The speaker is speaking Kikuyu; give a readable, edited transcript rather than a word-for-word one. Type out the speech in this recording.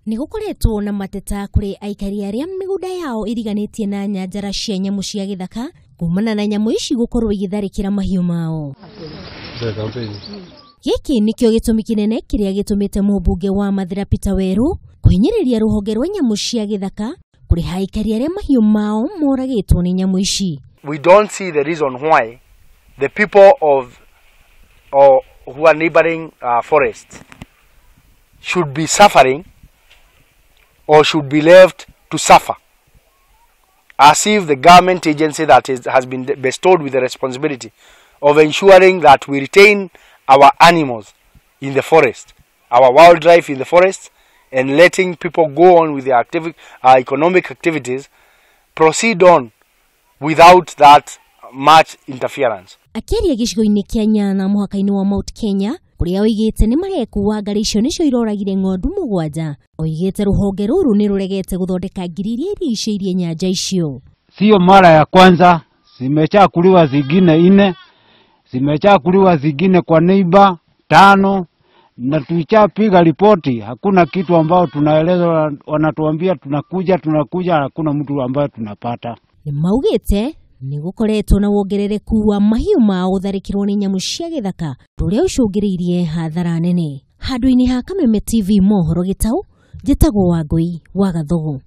Nĩ gũkoretwo na mateta kũrĩ aikari arĩa mĩgũnda yao ĩriganĩtie na nyanjara cia nyamũ cia gĩthaka kumana na nyamũ ici gũkorwo igĩtharĩkĩra mahiũ mao. Gĩkĩ nĩkĩo gĩtũmi kĩnene kĩrĩa gĩtũmĩte mũmbunge wa Mathĩra Peter Weru kũhinyĩrĩria rũhonge rwa nyamũ cia gĩthaka kũrĩha aikari arĩa mahiũ mao moragĩtwo nĩ nyamũ ici. We don't see the reason why the people of or who are neighboring forests should be suffering or should be left to suffer, as if the government agency that has been bestowed with the responsibility of ensuring that we retain our animals in the forest, our wildlife in the forest, and letting people go on with their economic activities, proceed on without that much interference. Akĩaria gĩcigo-inĩ kĩa Nyana mũhaka-inĩ wa Mount Kenya kũrĩa oigĩte nĩ marekuwa ngarĩ icio nĩcio iroragire ng'ondu 7, oigĩte rũhonge rũrũ nĩ rũregete gũthondeka ngiri iria irigicĩirie nyanja icio. Sio mara ya kwanza, zimechakuliwa zingine 4, zimechakuliwa zingine kwa neighbor 5, na tulichapiga ripoti, hakuna kitu ambao tunaelezwa, wanatuambia tunakuja tunakuja, hakuna mtu ambaye tunapata. Nĩ maugĩte nĩ gũkoretwo na wongerereku wa mahiũ mao gũtharĩkĩrwo nĩ nyamũ cia gĩthaka ũrĩa ũcũngĩrĩirie hathara nene. Handũ-inĩ ha Kameme TV mohoro Gĩtaũ, njĩtagwo Wangũi wa Gathogo.